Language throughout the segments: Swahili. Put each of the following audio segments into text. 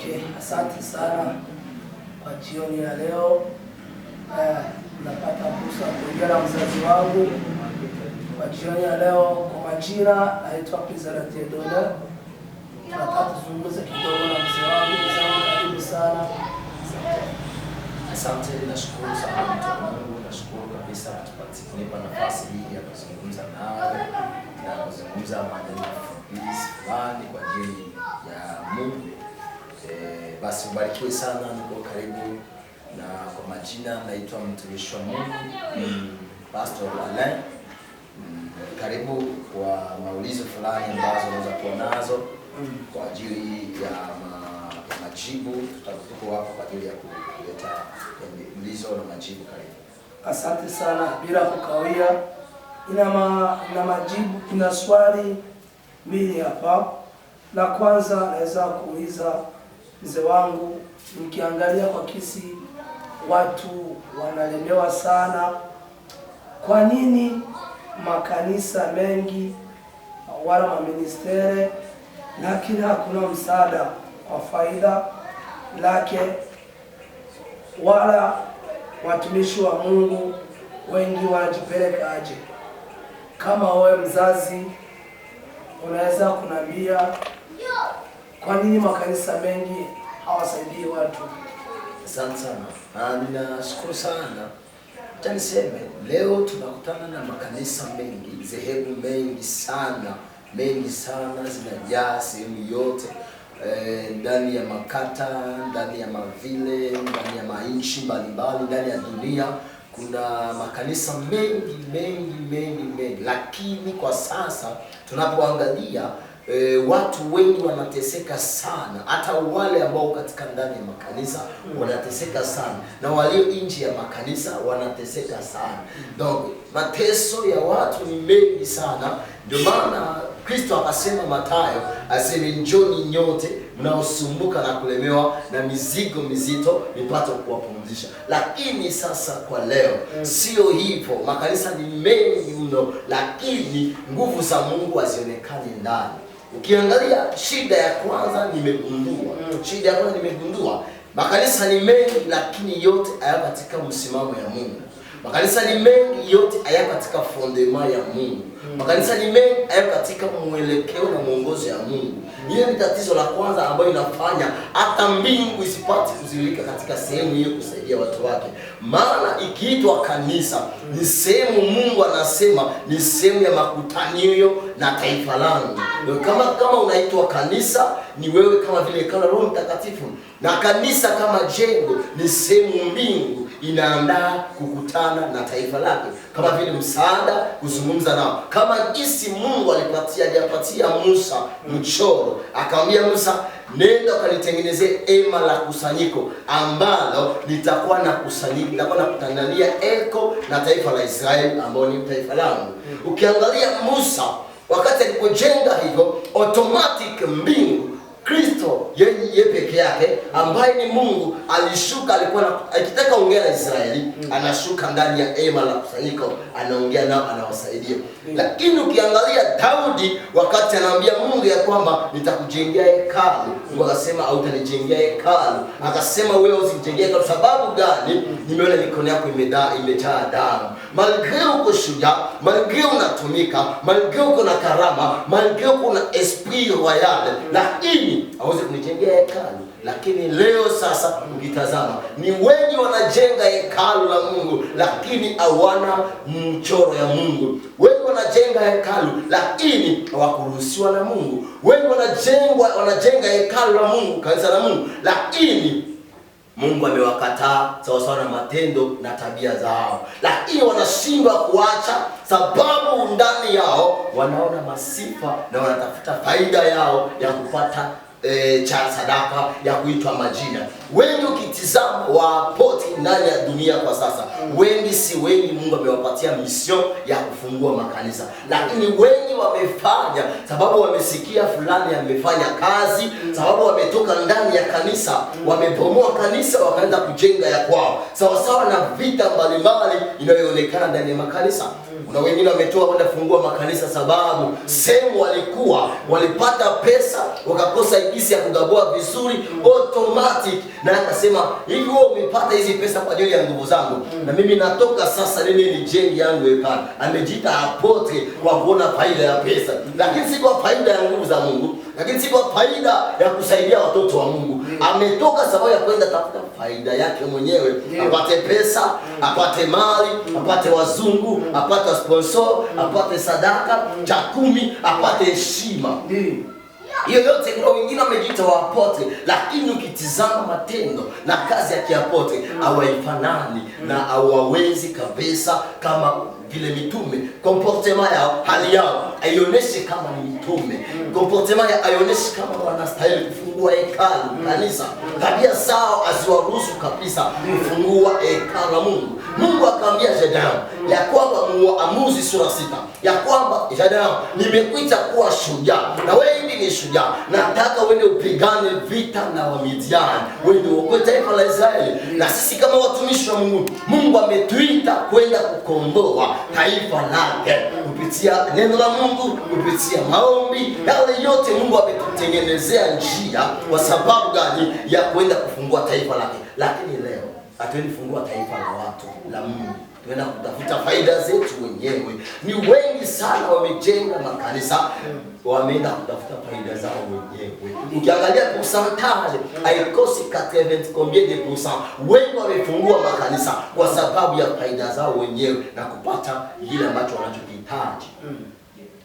Okay, asante sana kwa jioni ya leo. Napata fursa ya kuongea na mzazi wangu kwa jioni ya leo. Kwa majina naitwa Kwizera Dieudonne. Tunataka tuzungumze kidogo na mzee wangu. Mzee wangu, karibu sana. Asante, nashukuru sana mtu wa Mungu, nashukuru kabisa kunipa nafasi hii ya kuzungumza nawe na kuzungumza maneno fulani kwa ajili ya Mungu. Basi ubarikiwe sana, niko karibu na kwa majina naitwa mtumishi wa Mungu Pastor Alain. Karibu kwa maulizo fulani ambazo unaweza kuwa nazo kwa ajili ya majibu. Tuko hapa kwa ajili ya kuleta ulizo na majibu. Karibu. Asante sana, bila kukawia, ina majibu, ina swali mbili hapa. La kwanza naweza kuuliza mzee wangu, nikiangalia kwa kisi watu wanalemewa sana, kwa nini makanisa mengi wala maministere, lakini hakuna msaada kwa faida lake wala watumishi wa Mungu wengi wanajipeleka aje? Kama wewe mzazi unaweza kunambia kwa nini makanisa mengi hawasaidii watu? Asante sana. Ninashukuru sana. Acha niseme leo tunakutana na makanisa mengi, dhehebu mengi sana zinajaa sehemu yote, ndani ya makata, ndani ya mavile, ndani ya mainchi mbalimbali, ndani ya dunia kuna makanisa mengi mengi mengi mengi, lakini kwa sasa tunapoangalia watu wengi wanateseka sana, hata wale ambao katika ndani ya makanisa wanateseka sana, na walio nje ya makanisa wanateseka sana. Donc mateso ya watu ni mengi sana, ndio maana Kristo akasema Mathayo, aseme njoni nyote mnaosumbuka na kulemewa na mizigo mizito nipate kuwapumzisha. Lakini sasa kwa leo sio hivyo, makanisa ni mengi mno, lakini nguvu za Mungu hazionekani ndani. Ukiangalia shida ya kwanza nimegundua, shida ya kwanza nimegundua, makanisa ni mengi, lakini yote hayako katika msimamo ya Mungu. Makanisa ni mengi, yote hayako katika fondement ya Mungu. Makanisa ni mengi, hayako katika mwelekeo na mwongozo ya Mungu. Hiyo ni tatizo la kwanza ambayo inafanya hata mbingu isipate kuzuilika katika sehemu hiyo kusaidia watu wake. Maana ikiitwa kanisa ni sehemu Mungu anasema ni sehemu ya makutanio na taifa langu. Kama unaitwa kanisa ni wewe kama vile kama Roho Mtakatifu, na kanisa kama jengo ni sehemu mbingu inaandaa kukutana na taifa lake, kama vile msaada kuzungumza nao, kama jinsi Mungu alipatia Musa mchoro, akamwambia Musa, nenda ukalitengenezee hema la kusanyiko ambalo litakuwa na kusanyiko, litakuwa na kutangania eko na taifa la Israeli ambao ni taifa langu. Ukiangalia Musa wakati alipojenga hivyo, automatic mbingu Kristo yeye peke yake ambaye ni Mungu alishuka, alikuwa akitaka ongea na Israeli, anashuka ndani ya hema la kusanyiko, anaongea nao, anawasaidia. Lakini ukiangalia Daudi wakati anaambia Mungu ya kwamba nitakujengea hekalu, Mungu akasema hautanijengea hekalu. Akasema wewe usijengee hekalu. Sababu gani? Nimeona mikono yako imejaa damu. Malgré uko shujaa, malgré unatumika, malgré uko na karama, malgré uko na esprit royal, lakini hawezi kunijengea hekalu. Lakini leo sasa ukitazama ni wengi wanajenga hekalu la Mungu, lakini hawana mchoro ya Mungu. Wengi wanajenga hekalu lakini hawakuruhusiwa na Mungu. Wengi wanajenga hekalu la Mungu, kanisa la Mungu, lakini Mungu amewakataa sawasawa na matendo na tabia zao, lakini wanashindwa kuacha, sababu ndani yao wanaona masifa na wanatafuta faida yao ya kupata cha sadaka ya kuitwa majina. Wengi ukitizama wapoti ndani ya dunia kwa sasa, wengi si wengi, Mungu amewapatia mission ya kufungua makanisa, lakini wengi wamefanya sababu wamesikia fulani amefanya kazi, sababu wametoka ndani ya kanisa, wamebomoa kanisa wakaanza kujenga ya kwao, sawasawa na vita mbalimbali inayoonekana ndani ya makanisa. Kuna wengine wametoa kwenda kufungua makanisa sababu sehemu walikuwa walipata pesa wakakosa jinsi ya kugaboa vizuri automatic, na akasema hivi, wewe umepata hizi pesa kwa ajili ya nguvu zangu, na mimi natoka sasa nini nijenge yangu hekalu. Amejiita apôtre kwa kuona faida ya pesa, lakini si kwa faida ya nguvu za Mungu, lakini si kwa faida ya kusaidia watoto wa Mungu. Ametoka sababu ya kwenda tafuta faida yake mwenyewe, apate pesa, apate mali, apate wazungu, apate sponsor, apate sadaka cha kumi, apate heshima. Hiyo yote. Kuna wengine wamejiita waapôtre, lakini ukitizama matendo na kazi ya kiapôtre hawaifanani na hawawezi kabisa kama vile mitume. Comportement yao, hali yao haionyeshi kama ni mitume. Comportement yao haionyeshi kama wanastahili kufungua hekalu kanisa. Tabia zao haziwaruhusu kabisa kufungua hekalu la Mungu. Mungu akamwambia Gedeon ya kwamba, Muamuzi sura 6, ya kwamba Gedeon, nimekuita kuwa shujaa na wewe hivi ni shujaa, nataka uende upigane vita na Wamidiani, uende uokoe taifa la Israeli. Na sisi kama watumishi wa Mungu, Mungu ametuita kwenda kukomboa taifa lake kupitia neno la Mungu, kupitia maombi, yale yote Mungu ametutengenezea njia. Kwa sababu gani? Ya kwenda kufungua taifa lake. Lakini leo hatuendi kufungua taifa la watu la Mungu, tunaenda kutafuta faida zetu wenyewe. Ni wengi sana wamejenga makanisa, wameenda kutafuta faida zao wenyewe. Ukiangalia pourcentage haikosi 80 combien de pourcent, wengi wamefungua makanisa kwa sababu ya faida zao wenyewe na kupata kile ambacho wanachokihitaji,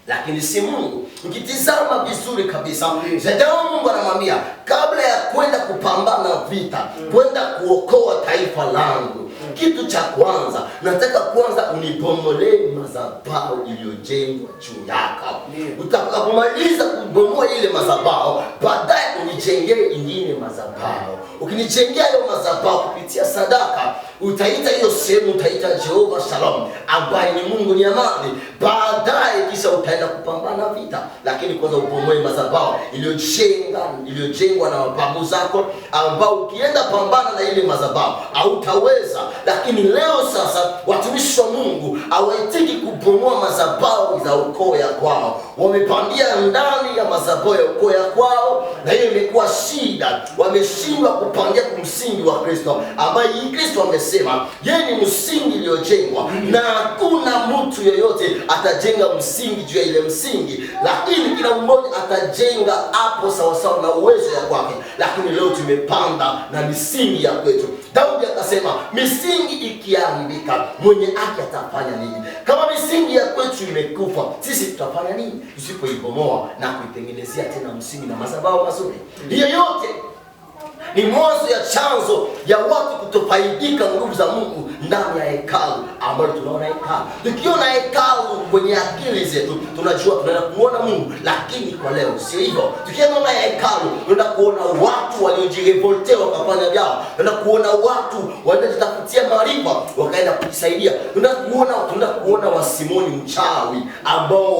lakini si Mungu. Ukitizama vizuri kabisa, Gedeon Mungu anamwambia kabla ya kwenda kupambana vita, kwenda kuokoa taifa langu, kitu cha kwanza nataka kwanza unibomolee madhabahu iliyojengwa juu yako. Utakapomaliza kubomoa ile madhabahu, baadaye unijengee ingine madhabahu. Ukinijengea hiyo madhabahu kupitia sadaka, utaita hiyo sehemu, utaita Jehova Shalom, ambaye ni Mungu ni amani. Baadaye kisha utaenda kupambana vita, lakini kwanza ubomoe madhabahu iliyojengwa na mababu zako, ambao ukienda pambana na ile madhabahu hautaweza. Lakini leo sasa watumishi wa Mungu hawaitiki kubomoa madhabahu za ukoo ya kwao, wamepandia ndani ya madhabahu ya ukoo ya kwao, na hiyo imekuwa shida. Wameshindwa kupangia msingi wa Kristo, ambaye hii Kristo amesema yeye ni msingi iliyojengwa, na hakuna mtu yeyote atajenga msingi juu ya ile msingi, lakini kila mmoja atajenga hapo sawasawa na uwezo ya kwake. Lakini leo tumepanda na misingi ya kwetu. Daudi akasema misingi ikiharibika, mwenye haki atafanya nini? Kama misingi ya kwetu imekufa, sisi tutafanya nini tusipoibomoa na kuitengenezea tena msingi na madhabahu mazuri? Hiyo yote ni mwanzo ya chanzo ya watu kutofaidika nguvu za Mungu ndani ya hekalu ambalo tunaona hekalu. Tukiona hekalu kwenye akili zetu tunajua tunaenda kuona Mungu, lakini kwa leo sio hivyo. Tukiona hekalu tunaenda kuona watu waliojirévolter wakafanya vyao, tunaenda kuona watu waliojitafutia maarifa wakaenda kujisaidia, tunaenda kuona wasimoni mchawi ambao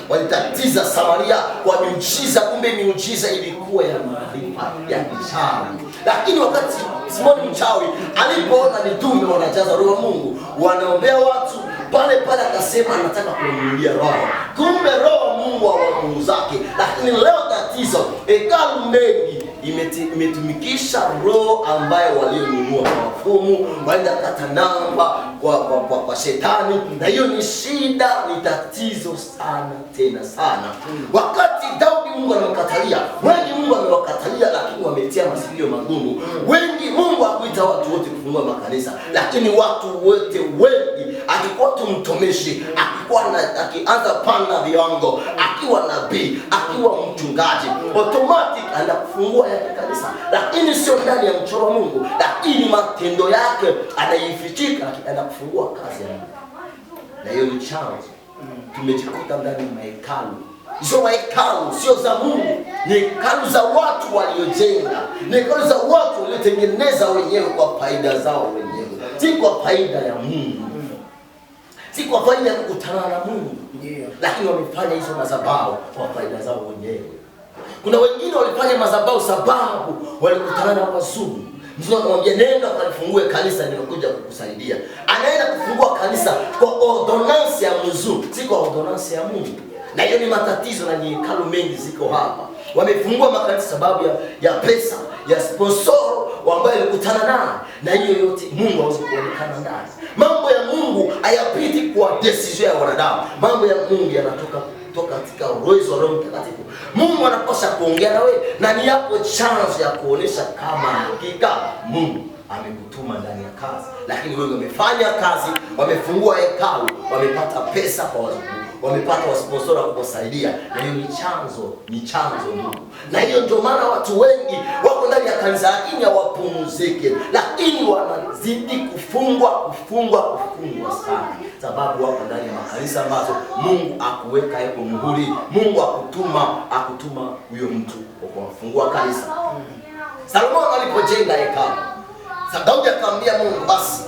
walitatiza Samaria kwa miujiza, kumbe miujiza ilikuwa ya maarifa ya kichawi. Lakini wakati Simoni mchawi alipoona mitume wanajaza roho wa Mungu, wanaombea watu pale pale, akasema anataka kununulia roho. Kumbe roho wa Mungu hawamungu zake. Lakini leo tatizo, hekalu mengi imetumikisha roho ambayo walionunua kwa wafumu, waenda kata namba kwa shetani, na hiyo ni shida, ni tatizo sana tena sana. Wakati Daudi Mungu anamkatalia, wengi Mungu amewakatalia, lakini wametia masikio magumu. Wengi Mungu hakuita watu wote kufungua makanisa, lakini watu wote wengi, akikuwa tu mtumishi, akikuwa na, akianza panda viwango, akiwa nabii, akiwa mchungaji, automatic anaenda kufungua yake kanisa, lakini sio ndani ya mchoro wa Mungu, lakini matendo yake anaifichika, anaenda kufungua kazi ya Mungu, na hiyo ni chanzo tumejikuta ndani ya mahekalu sio mahekalu, sio za Mungu, ni hekalu za watu waliojenga, ni hekalu za watu waliotengeneza wenyewe kwa faida zao wenyewe, si kwa faida ya Mungu, si kwa faida ya kukutana na Mungu, lakini wamefanya hizo madhabahu kwa faida zao wenyewe. Kuna wengine walifanya madhabahu sababu walikutana na wazungu. Mzungu akamwambia nenda ukalifungue kanisa, nimekuja kukusaidia. Anaenda kufungua kanisa kwa ordonnance ya mzungu, si kwa ordonnance ya Mungu. Na hiyo ni matatizo na ni hekalu mengi ziko hapa. Wamefungua makanisa sababu ya pesa ya sponsor ambayo alikutana naye, na hiyo yote Mungu hawezi kuonekana ndani. Mambo ya Mungu hayapiti kwa decision ya wanadamu. Mambo ya Mungu yanatoka kutoka katika uwezo wa Roho Mtakatifu. Mungu anapaswa kuongea na wewe, na ni yako chance ya kuonesha kama hakika Mungu amekutuma ndani ya kazi. Lakini wewe wamefanya kazi, wamefungua hekalu, wamepata pesa kwa wazungu, wamepata wasponsora wa kuwasaidia, na hiyo ni chanzo ndugu. Na hiyo ndio maana watu wengi wako ndani ya kanisa lakini hawapumziki, lakini wanazidi kufungwa kufungwa kufungwa sana, sababu wako ndani ya makanisa ambazo Mungu akuweka yako muhuri, Mungu akutuma huyo mtu kwa kuwafungua kanisa. Salomo alipojenga hekalu, Daudi akamwambia Mungu, basi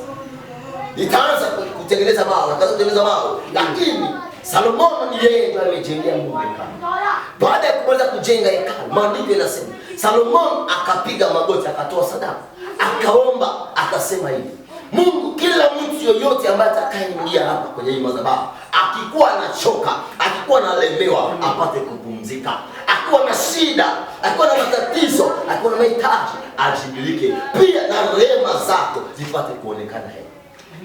nitaanza kutengeneza mawe, akaanza kutengeneza mawe, lakini Salomo ni yeye ndiye amejengea Mungu hekalu. Baada ya kumaliza kujenga hekalu, maandiko yanasema Salomo akapiga magoti, akatoa sadaka, akaomba, akasema hivi: Mungu, kila mtu yoyote ambaye atakayeingia hapa kwenye hii madhabahu akikuwa anachoka, akikuwa analemewa, apate kupumzika, akiwa na shida, akiwa na matatizo, akiwa na mahitaji, ajibilike pia, na rehema zako zipate kuonekana hapa.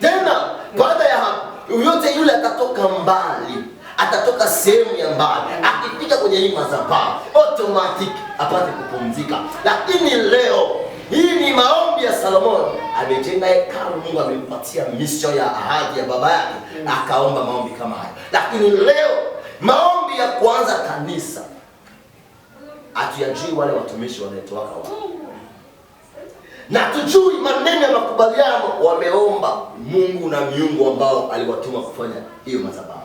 Tena baada ya hapo, yote yule atatoka mbali, atatoka sehemu ya mbali, akifika kwenye hii madhabahu automatic apate kupumzika. Lakini leo hii ni maombi ya Solomon. Amejenga hekalu, Mungu amempatia mission ya ahadi ya baba yake, akaomba maombi kama hayo. Lakini leo maombi ya kuanza kanisa hatuyajui, wale watumishi wanaitoka wapi, na tujui maneno ya makubaliano wameomba Mungu na miungu ambao aliwatuma kufanya hiyo madhabahu.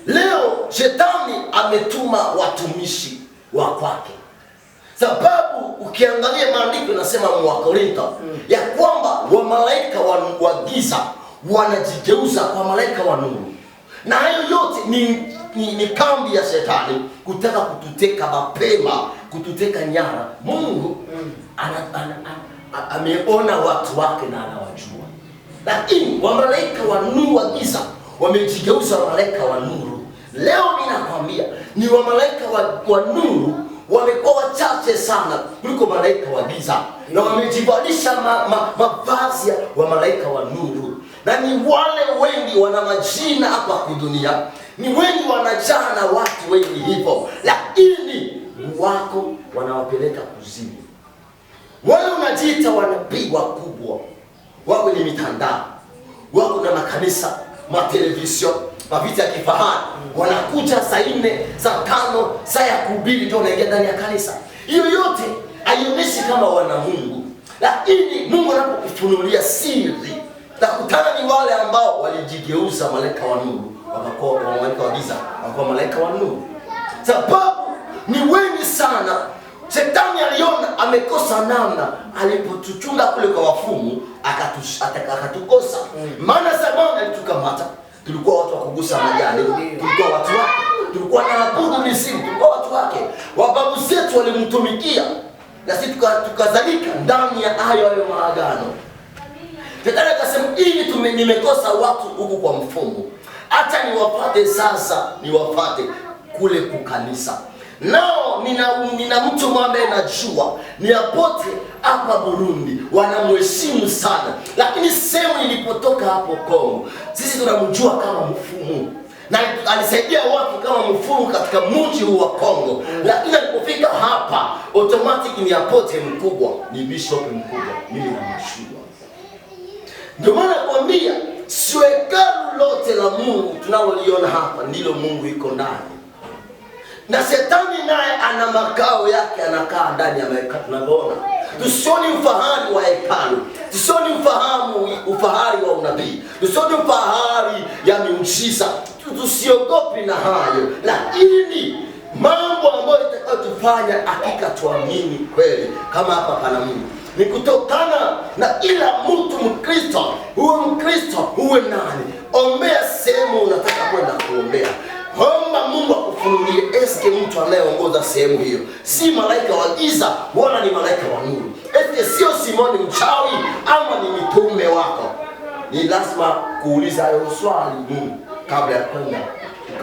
Leo shetani ametuma watumishi wa kwake, sababu ukiangalia maandiko inasema mwa Korinto ya kwamba wamalaika wa giza wanajigeuza kwa malaika wa nuru, na hayo yote ni kambi ya shetani kutaka kututeka mapema, kututeka nyara. Mungu ameona watu wake na anawajua, lakini wamalaika wa nuru wa giza wamejigeuza malaika wa nuru. Leo ninakwambia ni wamalaika wa nuru wamekuwa wachache sana kuliko malaika wa giza, na wamejivalisha mavazi ya wa malaika wa nuru, na ni wale wengi wana majina hapa kudunia, ni wengi wanajaa na watu wengi hivyo, lakini wako wanawapeleka kuzimu. Wale unajiita wanabii wakubwa, wako kwenye mitandao, wako na makanisa, matelevisheni, mavita ya kifahari, wanakuja saa 4, saa 5, saa ya kuhubiri ndio wanaingia ndani ya kanisa. Hiyo yote haionyeshi kama wana Mungu, lakini Mungu anapokufunulia siri, takutana ni wale ambao walijigeuza malaika wa nuru, wakakuwa malaika wa giza, wakakuwa malaika wa nuru. Sababu ni wengi sana. Shetani aliona amekosa namna, alipotuchunga kule kwa wafumu akatukosa. Maana zamani alitukamata, tulikuwa watu wa kugusa majani, tulikuwa watu wake, tulikuwa na abudu mizimu, tulikuwa watu wake. Wababu zetu walimtumikia, na sisi tukazalika ndani ya hayo hayo maagano. Shetani akasema ili nimekosa watu huku kwa mfumo, hata niwapate sasa, niwapate kule kukanisa. Nao nina mtu ambaye najua ni apote hapa Burundi, wanamheshimu sana, lakini sehemu nilipotoka hapo Kongo sisi tunamjua kama mfumo, na alisaidia watu kama mfumo katika mji huu wa Kongo, lakini alipofika hapa automatic ni apote mkubwa, ni bishop mkubwa, mimi namjua. Ndio maana nakwambia sio hekalu lote la Mungu tunaloliona hapa ndilo Mungu iko ndani. Na shetani naye ana makao yake, anakaa ndani ya hekalu tunavyoona. Tusioni ufahari wa hekalu, tusioni ufahari wa unabii, tusioni ufahari ya miujiza, tusiogopi na hayo, lakini mambo ambayo itakayotufanya hakika tuamini kweli kama hapa pana Mungu ni kutokana na ila mtu Mkristo, uwe Mkristo uwe nani, ombea sehemu unataka kwenda kuombea, omba Mungu akufungulie akufunulie eske mtu anayeongoza sehemu hiyo si malaika wa giza wala ni malaika wa nuru, eske sio Simoni mchawi ama ni mitume wako. Ni lazima kuuliza hayo swali Mungu kabla ya kwenda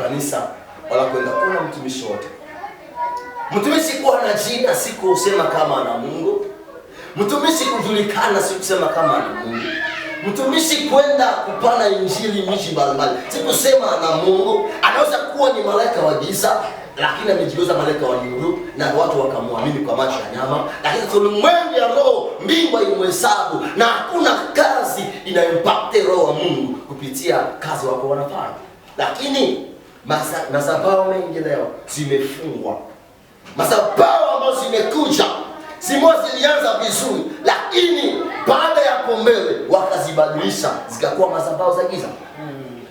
kanisa wala kwenda kuna mtumishi wote. Mtumishi kuwa na jina si kusema kama ana Mungu. Mtumishi kujulikana si kusema kama ana Mungu. Mtumishi kwenda kupana injili miji mbalimbali si kusema ana Mungu. Anaweza kuwa ni malaika wa giza, lakini amejigeuza malaika wa nuru na watu wakamwamini kwa macho ya nyama, lakini ulimwengu ya roho mbingu haimhesabu, na hakuna kazi inayompakte roho wa Mungu kupitia kazi wako wanafanya. Lakini madhabahu mengi leo zimefungwa, madhabahu ambazo zimekuja zimoja zilianza vizuri, lakini baada ya hapo mbele wakazibadilisha zikakuwa madhabahu za giza.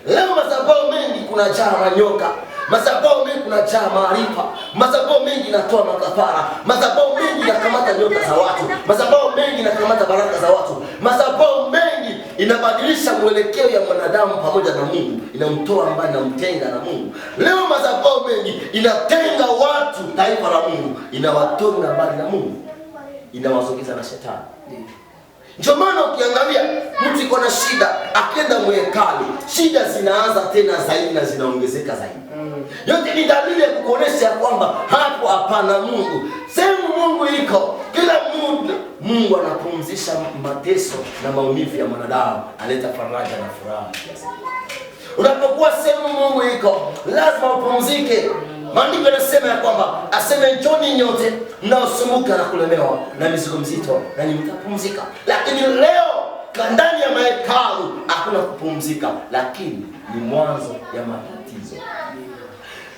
Leo madhabahu mengi kunajaa manyoka, madhabahu mengi kunajaa maarifa, madhabahu mengi inatoa makafara, madhabahu mengi inakamata nyota za watu, madhabahu mengi inakamata baraka za watu, madhabahu mengi inabadilisha mwelekeo ya mwanadamu pamoja na Mungu, inamtoa mbali na mtenga na Mungu. Leo madhabahu mengi inatenga watu, taifa la Mungu, inawatonga mbali na Mungu, inawasogeza na shetani. Ndio maana ukiangalia mtu iko na shida, akienda mwekali, shida zinaanza tena zaidi na zinaongezeka zaidi. Yote ni dalili ya kukuonesha ya kwamba hapo hapana Mungu. Sehemu Mungu iko, kila muda Mungu anapumzisha mateso na maumivu ya mwanadamu, analeta faraja na furaha. Unapokuwa sehemu Mungu iko, lazima upumzike. Maandiko yanasema ya kwamba aseme njoni nyote mnaosumbuka na kulemewa na mizigo mzito, na ninyi mtapumzika. Lakini leo ndani ya mahekalu hakuna kupumzika, lakini ni mwanzo ya matatizo.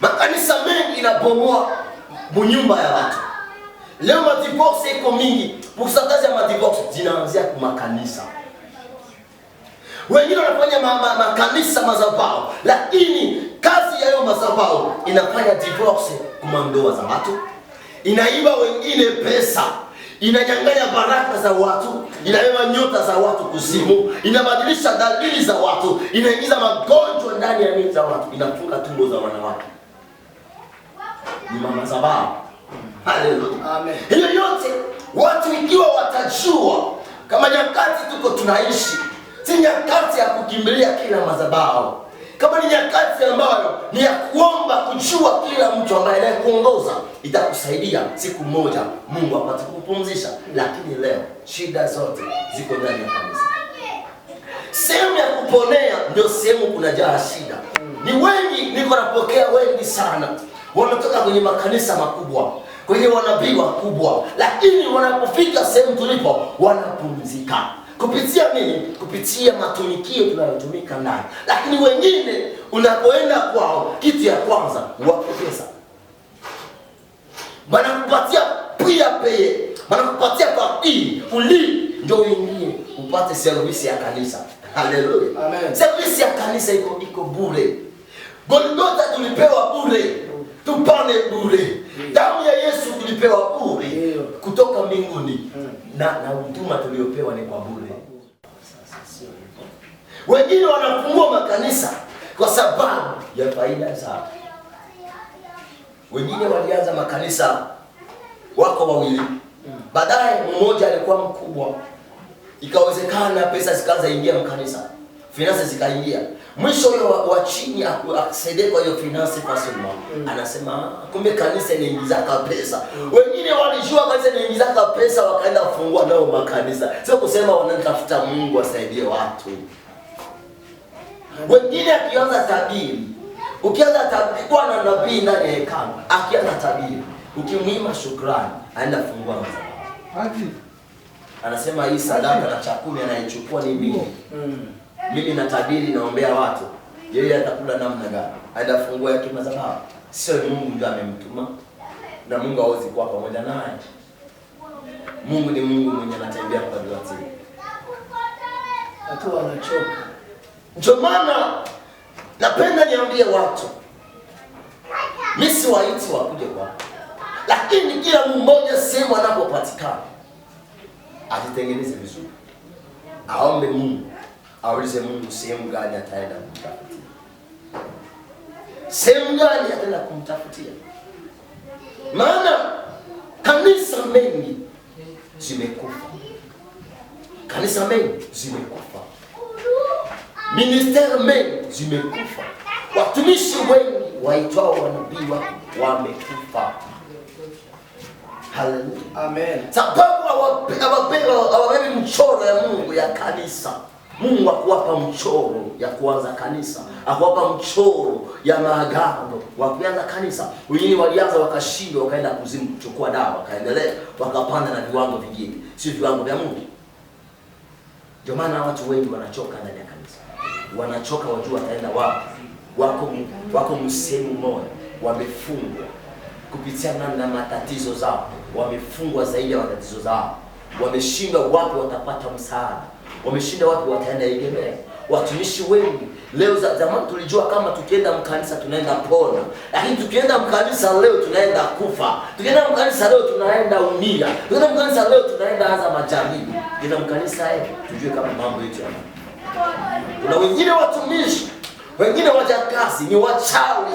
Makanisa mengi inabomoa nyumba ya watu. Leo madivorce iko mingi, pourcentage ya madivorce zinaanzia kwa makanisa. Wengine wanafanya makanisa madhabahu, lakini kazi ya hiyo madhabahu inafanya divorce kwa ndoa za watu, inaiba wengine pesa, inanyang'anya baraka za watu, inabeba nyota za watu kuzimu, inabadilisha dalili za watu, inaingiza magonjwa ndani ya miili za watu, inafunga tumbo za wanawake. Ni madhabahu. Haleluya. Amen. Hiyo yote watu ikiwa watajua kama nyakati tuko tunaishi si nyakati ya kukimbilia kila madhabahu, kama ni nyakati ambayo ni ya kuomba kujua kila mtu ambaye anayekuongoza, itakusaidia siku moja Mungu apate kukupumzisha. Lakini leo shida zote ziko ndani ya kanisa. Sehemu ya kuponea ndio sehemu kunajaa shida. Ni wengi, niko napokea wengi sana wanatoka kwenye makanisa makubwa, kwenye wanabii wakubwa, lakini wanapofika sehemu tulipo wanapumzika. Kupitia nini? Kupitia matumikio tunayotumika ndani. Lakini wengine unapoenda kwao, kitu ya kwanza wape pesa, wanakupatia pia peye, wanakupatia papii uli ndio uingie upate service ya kanisa. Haleluya. Amen. Service ya kanisa iko bure. Golgotha tulipewa bure, tupane bure. Damu ya Yesu tulipewa bure kutoka mbinguni, na huduma tuliopewa ni kwa bure. Wengine wanafungua makanisa kwa sababu ya faida zao. Wengine walianza makanisa wako wawili, baadaye mmoja alikuwa mkubwa, ikawezekana pesa zikaanza ingia mkanisa, finance zikaingia. Mwisho huyo wa chini akasaidia kwa hiyo finance facilement, anasema kumbe kanisa inaingizaka pesa. Wengine walijua kanisa inaingizaka pesa, wakaenda kufungua nao makanisa. Sio kusema wanatafuta Mungu asaidie watu. Wengine akianza tabiri, ukianza tabiri kwa na nabii ndani ya hekalu, akianza tabiri, ukimwima shukrani, aenda fungua madhabahu. Anasema hii sadaka na chakula anaichukua ni mimi. Mimi natabiri, naombea watu. Yeye atakula namna gani? Aenda fungua yake madhabahu. Sio Mungu ndiye amemtuma, na Mungu hawezi kuwa pamoja naye. Mungu ni Mungu mwenye anatembea kwa taratibu. Watu wanachoka. Ndio maana napenda niambie watu, mimi siwaiti wakuje kwa, lakini kila mmoja sehemu anapopatikana ajitengeneze vizuri, aombe Mungu, aulize Mungu sehemu gani ataenda kumtafutia. Sehemu gani ataenda kumtafutia? Maana kanisa mengi zimekufa, kanisa mengi zimekufa, ministère mengi zimekufa, watumishi wengi waitwao wanabii wako wamekufa. Haleluya! Amen. Sababu hawabebi mchoro ya Mungu ya kanisa. Mungu akuwapa mchoro ya kuanza kanisa, akuwapa mchoro ya maagano wa kuanza kanisa. Wengine walianza wakashindwa, wakaenda kuzimu kuchukua dawa, wakaendelea wakapanda na viwango vingine, sio viwango vya Mungu. Ndio maana watu wengi wanachoka ndani ya kanisa, wanachoka, wajua wataenda wapi. Wako msehemu moja, wamefungwa kupitia namna matatizo zao, wamefungwa zaidi ya matatizo zao, wameshindwa wapi watapata msaada, wameshinda wapi wataenda egemea. Watumishi wengi leo, zamani tulijua kama tukienda mkanisa tunaenda pona, lakini tukienda mkanisa leo tunaenda kufa, tukienda mkanisa leo tunaenda umia, tukienda mkanisa leo tunaenda anza majaribu. Tukienda mkanisa tujue kama mambo yetu yana. Kuna wengine watumishi, wengine wajakazi ni wachawi.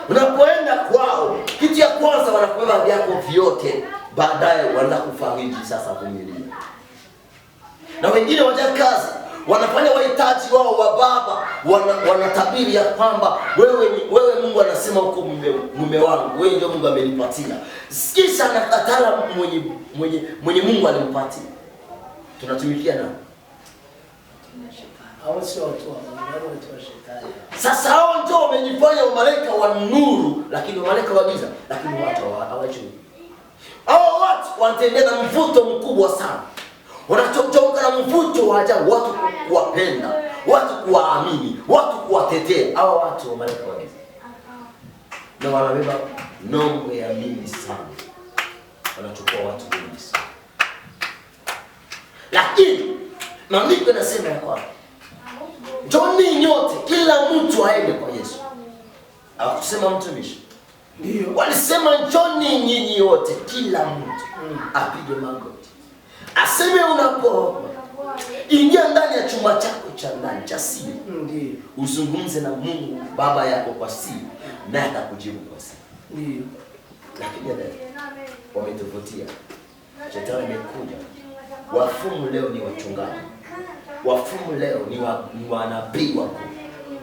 Unapoenda kwao, kitu ya kwanza wanakubeba vyako vyote, baadaye wanaanza kufariji sasa vumilia. Na wengine wajakazi wanafanya wahitaji wao wa baba, wanatabiri ya kwamba wewe Mungu anasema uko mume wangu, wewe ndio Mungu amenipatia. Kisha anakatala mwenye Mungu alimpatia. Tunatumikia nani? Hao sio watu wa Mungu, hao watu wa shetani. Sasa hao ndio wamejifanya malaika wa nuru, lakini malaika wa giza, lakini watu hawajui. Hao watu wanatembea na mvuto mkubwa sana. Wanachoka na mvuto wa ajabu, watu kuwapenda, watu kuwaamini, watu kuwatetea. Hao watu wa malaika wa giza. Na wanabeba nombe ya mingi sana. Wanachukua watu wengi sana. Lakini maandiko yanasema ya kwamba njoni nyote, kila mtu aende kwa Yesu. Hawakusema mtumishi. Ndio. Walisema njoni nyinyi wote, kila mtu apige magoti. Aseme unapoomba, ingia ndani ya chumba chako cha ndani cha siri. Ndio. Uzungumze na Mungu Baba yako kwa siri, naye atakujibu kwa siri. Ndio. Lakini leo wametofautiana. Shetani amekuja. Wafumu leo ni wachungaji. Wafumu leo ni wanabii wakuu.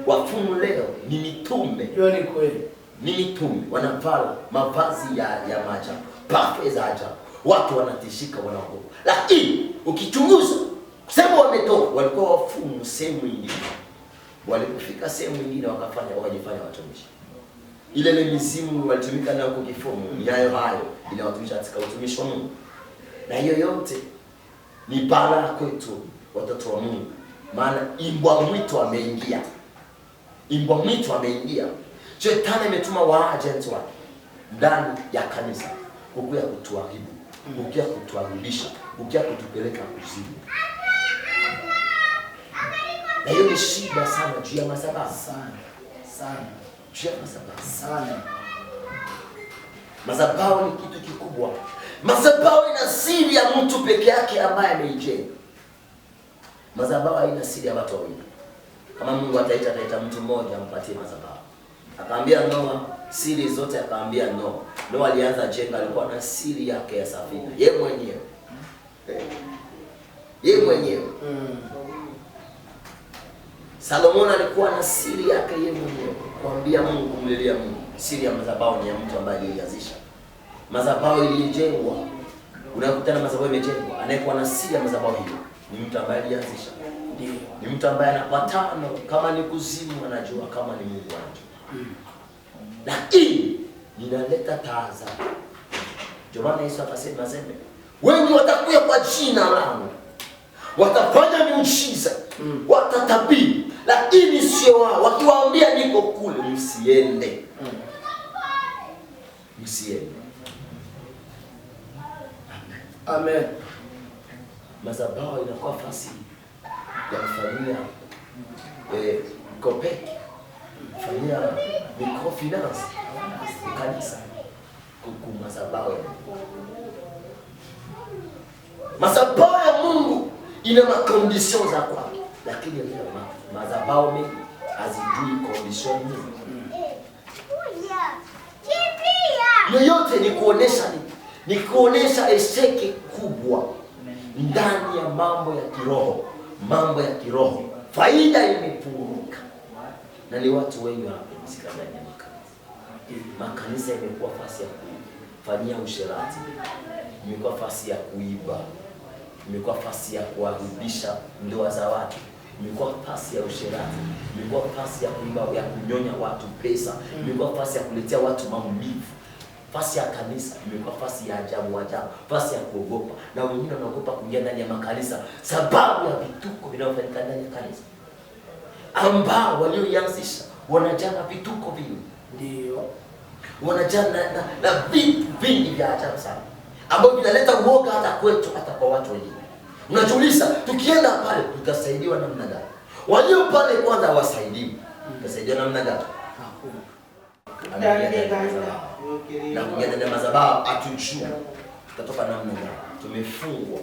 Wafumu leo ni mitume. Hiyo ni kweli. Ni mitume wanavaa mavazi ya maajabu, parfum za ajabu. Watu wanatishika, wanaogopa. Lakini ukichunguza sehemu wametoka, walikuwa wafumu sehemu nyingine. Walipofika sehemu nyingine wakajifanya watumishi. Ile ile mizimu walitumika nayo kwa kifumu, ni hayo hayo inawatumisha katika utumishi wa Mungu. Na hiyo yote ni balaa kwetu watoto wa Mungu. Maana imbwa mwitu ameingia. Imbwa mwitu ameingia. Shetani ametuma waagent wake ndani ya kanisa kukuya kutuharibu, kukuya kutuharibisha, kukuya kutupeleka kuzimu. Na hiyo ni shida sana juu ya madhabahu. Sana. Sana. Juu ya madhabahu. Sana. Madhabahu ni kitu kikubwa. Madhabahu ina siri ya mtu peke yake ambaye ameijenga. Madhabahu haina siri ya watu wawili. Kama Mungu ataita mtu mmoja ampatie madhabahu. Akaambia Noa siri zote, akaambia Noa. Noa alianza jenga, alikuwa na siri yake ya safina. Yeye mwenyewe. Yeye mwenyewe. Salomon alikuwa na siri yake yeye mwenyewe, kuambia Mungu, kumlilia Mungu. Siri ya madhabahu ni ya mtu ambaye aliianzisha. Madhabahu ilijengwa. Unakutana madhabahu imejengwa, anayekuwa na siri ya madhabahu hiyo ni mtu ambaye alianzisha. Ndio. Ni mtu ambaye anapatana, kama ni kuzimu anajua, kama ni Mungu anajua. Lakini ninaleta tahadhari. Ndio maana Yesu akasema sema, wengi watakuja kwa jina langu, watafanya miujiza, watatabiri, lakini sio wao. Wakiwaambia niko kule, msiende. Msiende. Amen. Madhabahu inakuwa fasi ya kufanyia kopeki, kufanyia microfinance kanisa, kuku madhabahu ya Mungu. Madhabahu ya Mungu ina makondition za kwake, lakini leo madhabahu mengi hazijui condition nyingi. Yoyote ni kuonesha nini? Ni kuonesha eseke kubwa ndani ya mambo ya kiroho, mambo ya kiroho, faida imepunguka, na ni watu wengi wanapumzika ndani ya makanisa. Makanisa imekuwa fasi ya kufanyia usherati, imekuwa fasi ya kuiba, imekuwa fasi ya kuharibisha ndoa za watu, imekuwa fasi ya usherati, imekuwa fasi ya kuiba, ya kunyonya watu pesa, imekuwa fasi ya kuletea watu maumivu. Fasi ya kanisa imekuwa fasi ya ajabu ajabu, fasi ya kuogopa, na wengine wanaogopa kuingia ndani ya makanisa sababu ya vituko vinavyofanyika ndani ya kanisa, ambao walioianzisha wanajana vituko vingi, Ndio. wanajana na vitu vingi vya ajabu sana ambavyo vinaleta uoga hata kwetu, hata kwa watu wengine. Unajiuliza, tukienda pale tutasaidiwa namna gani? Walio pale kwanza hawasaidiwi, tutasaidiwa namna gani? Hakuna. Ameingia ndani ya madhabahu. Na kuingia ndani ya madhabahu hatujui tutatoka namna gani. Tumefungwa,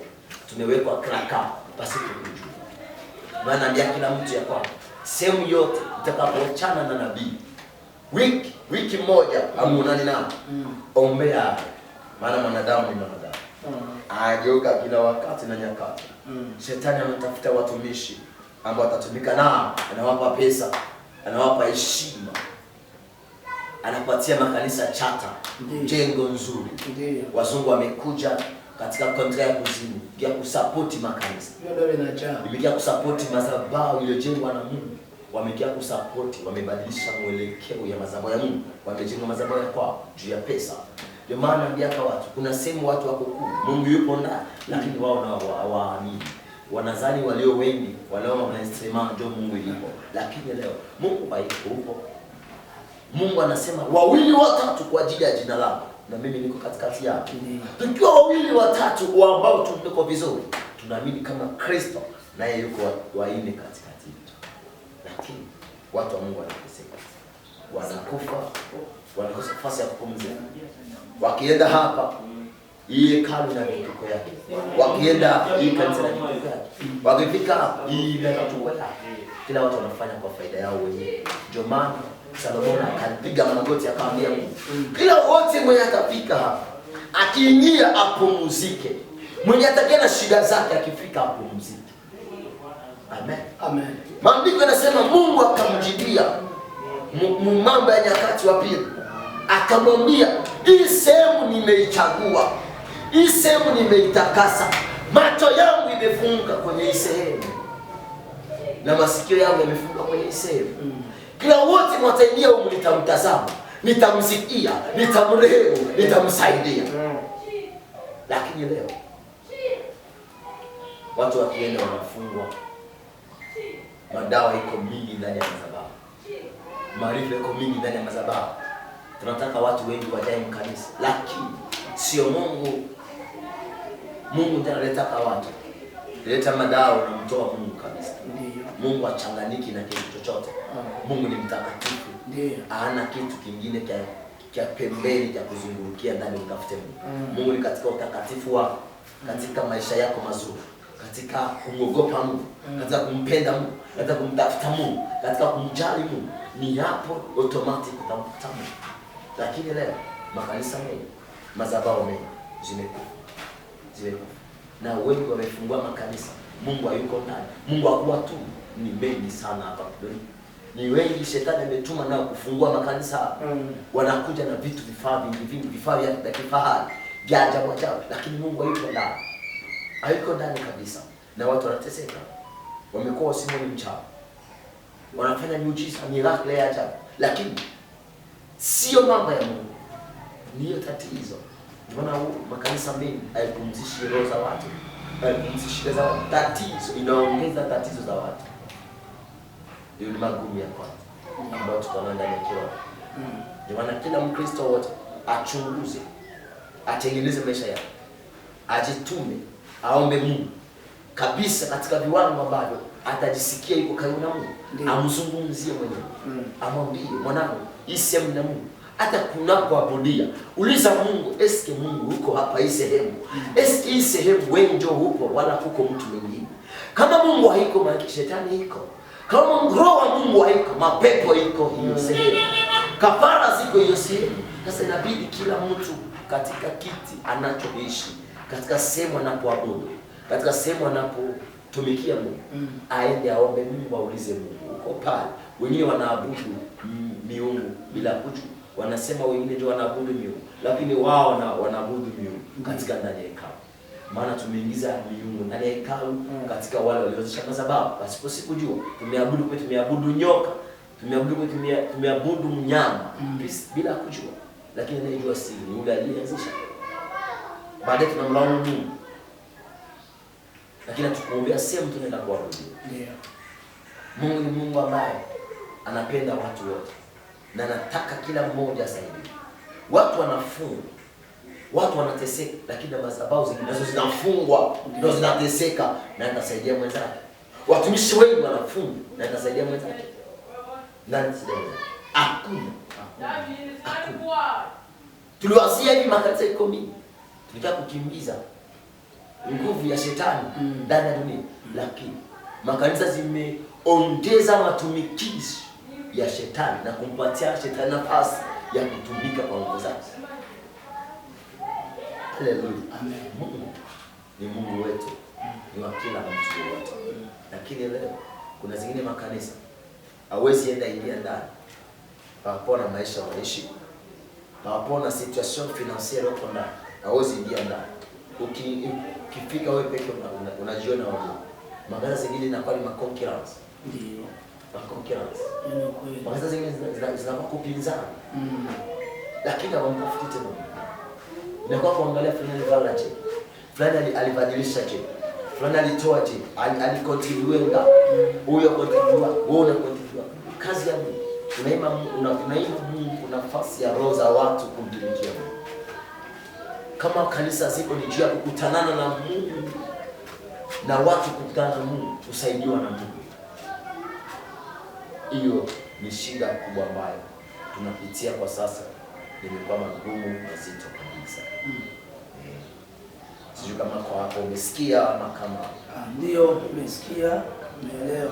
tumewekwa kraka pasipo kujua. Maana naambia kila mtu ya kwamba sehemu yote utakapoachana na nabii wiki moja hamuonani nao, ombea, maana mwanadamu ni mwanadamu, anageuka kila wakati na nyakati. Shetani anatafuta watumishi ambao watatumika nao, anawapa pesa, anawapa heshima, anapatia makanisa chata, Ndiyo. jengo nzuri. Ndio. Wazungu wamekuja katika kontra ya kuzimu ya kusapoti makanisa, Hiyo ndio inajaa. imekuja kusapoti madhabahu iliyojengwa na Mungu, wamekuja kusapoti, wamebadilisha mwelekeo ya madhabahu ya Mungu, wamejenga madhabahu ya kwao juu ya pesa. Ndio maana naambia kwa watu, kuna sehemu watu wako kuu, Mungu yupo ndani, lakini wao nao hawaamini, wanadhani walio wengi walio wanasema ndio Mungu yupo, lakini leo Mungu hayupo huko. Mungu anasema wawili watatu kwa ajili ya jina lako, na mimi niko katikati yao. Ndiyo. Tukiwa wawili watatu ambao tuko vizuri, tunaamini kama Kristo naye yuko wanne katikati yetu. Lakini watu wa Mungu wanateseka, wanakufa, wanakosa nafasi ya kupumzika. Wakienda hapa hii hekalu na vituko yake, wakienda hapa hii kanisa na vituko yake, wakifika hapa hii na vituko yake. Kila watu wanafanya kwa faida yao wenyewe. Ndio maana Solomon akapiga magoti akamwambia Mungu, kila wote mwenye atafika hapa akiingia apumzike, mwenye atakia na shida zake akifika apumzike. Amen. Amen. Maandiko yanasema Mungu akamjibia Mambo ya Nyakati wa Pili, akamwambia hii sehemu nimeichagua, hii sehemu nimeitakasa, macho yangu imefunga kwenye hii sehemu na masikio yangu yamefunga kwenye hii sehemu. Kila wote mwataingia humu, nitamtazama, nitamsikia, nitamrehemu, nitamsaidia. Lakini leo watu wakienda wanafungwa, madawa iko mingi ndani ya madhabahu, maarifa iko mingi ndani ya madhabahu. Tunataka watu wengi wajae mkanisa, lakini sio Mungu. Mungu ndiye analetaka watu, leta madawa, unamtoa Mungu kabisa. Ndio. Mungu achanganiki na kitu chochote. Mungu ni mtakatifu, Ndio. hana kitu kingine cha pembeni cha kuzungurukia ndani utafute Mungu. Mungu ni katika utakatifu wako, katika maisha yako mazuri, katika kumwogopa Mungu, katika kumpenda Mungu, katika kumtafuta Mungu, katika kumjali Mungu, ni hapo automatic utamkuta Mungu. Lakini leo makanisa mengi, madhabahu mengi zimekufa, zimekufa, na wengi wamefungua makanisa, Mungu hayuko ndani, Mungu hakuwa tu. Ni mengi sana hapa Kidoni, ni wengi shetani ametuma nao kufungua makanisa hapa. Wanakuja na vitu vifaa vingi vingi, vifaa vya kifahari vya ajabu ajabu, lakini Mungu hayuko ndani, hayuko ndani kabisa, na watu wanateseka, wamekuwa wasimoni mchana, wanafanya miujiza miracle ya ajabu, lakini sio mambo ya Mungu. Ndiyo tatizo. Ndio maana makanisa mengi haipumzishi roho za watu, haipumzishi shida za watu. Tatizo inaongeza tatizo za watu. Ndio ni magumu ya kwanza ambayo tuko nayo ndani ya kiroho. Ndio maana kila Mkristo wote achunguze, atengeneze maisha yake, ajitume, aombe Mungu kabisa katika viwango ambavyo atajisikia yuko karibu na Mungu, amzungumzie mwenyewe, amwambie mwanangu, hii sehemu na Mungu. Hata kunapoabudia uliza Mungu, eske Mungu uko hapa hii sehemu? Eske hii sehemu wewe ndio upo wala huko mtu mwingine? Kama Mungu haiko, maana shetani iko. Kama roho wa Mungu haiko, mapepo iko hiyo sehemu. Kafara ziko hiyo sehemu. Sasa inabidi kila mtu katika kiti anachoishi, katika sehemu anapoabudu, katika sehemu anapotumikia Mungu, aende aombe Mungu, aulize Mungu. Uko pale, wengine wanaabudu miungu bila kujua, wanasema wengine ndio wanaabudu miungu, lakini wao wanaabudu miungu katika ndani ya hekalu. Maana tumeingiza miungu ndani ya hekalu katika wale walioanzisha madhabahu pasipo si kujua. Tumeabudu kwa tumeabudu nyoka, tumeabudu kwa tumeabudu mnyama bila kujua, lakini anayejua siri ni yule aliyeanzisha. Baadaye tunamlaumu Mungu, lakini hatukuombea sehemu tunaenda kuabudu. Ndio. Mungu ni Mungu ambaye anapenda watu wote na anataka kila mmoja asaidiwe. Watu wanafungwa, watu wanateseka, lakini na madhabahu zingine nazo zinafungwa, ndio zinateseka, na anasaidia mwenzake. Watumishi wengi wanafungwa na anasaidia mwenzake, na anasaidia mwenzake. Hakuna, hakuna. Tuliwazia hivi makanisa iko mingi, tulitaka kukimbiza nguvu ya shetani ndani ya dunia, lakini makanisa zimeongeza matumikizi ya shetani na kumpatia shetani nafasi ya kutumika kwa nguvu zake. Haleluya. Amen. Mungu ni Mungu wetu, ni wa kila mtu yeyote. Lakini leo kuna zingine makanisa hawezi enda ingia ndani, hawapona maisha wanaishi, hawapona situation financiere huko ndani, hawezi ingia ndani. Ukifika wewe peke unajiona wewe. Makanisa zingine inakuwa ni ma-concurrence. Ndio. Ma-concurrence. Hiyo ni kweli. Makanisa zingine zinakuwa kupinzana. Lakini hawamtafuti tena Mungu. Inakuwa kuangalia fulani alivala je, fulani alibadilisha je, fulani alitoa je, alicontribute ngapi, huyo contribute, wewe una contribute. Kazi ya Mungu, unaima unaima Mungu nafasi ya roho za watu kumtumikia Mungu. Kama kanisa ziko ni njia ya kukutanana na Mungu na watu kukutana na Mungu, kusaidiwa na Mungu. Hiyo ni shida kubwa ambayo tunapitia kwa sasa, imekuwa magumu mazito kabisa. Sijui kama kwa hapo umesikia ama kama Ndio, nimesikia, nimeelewa.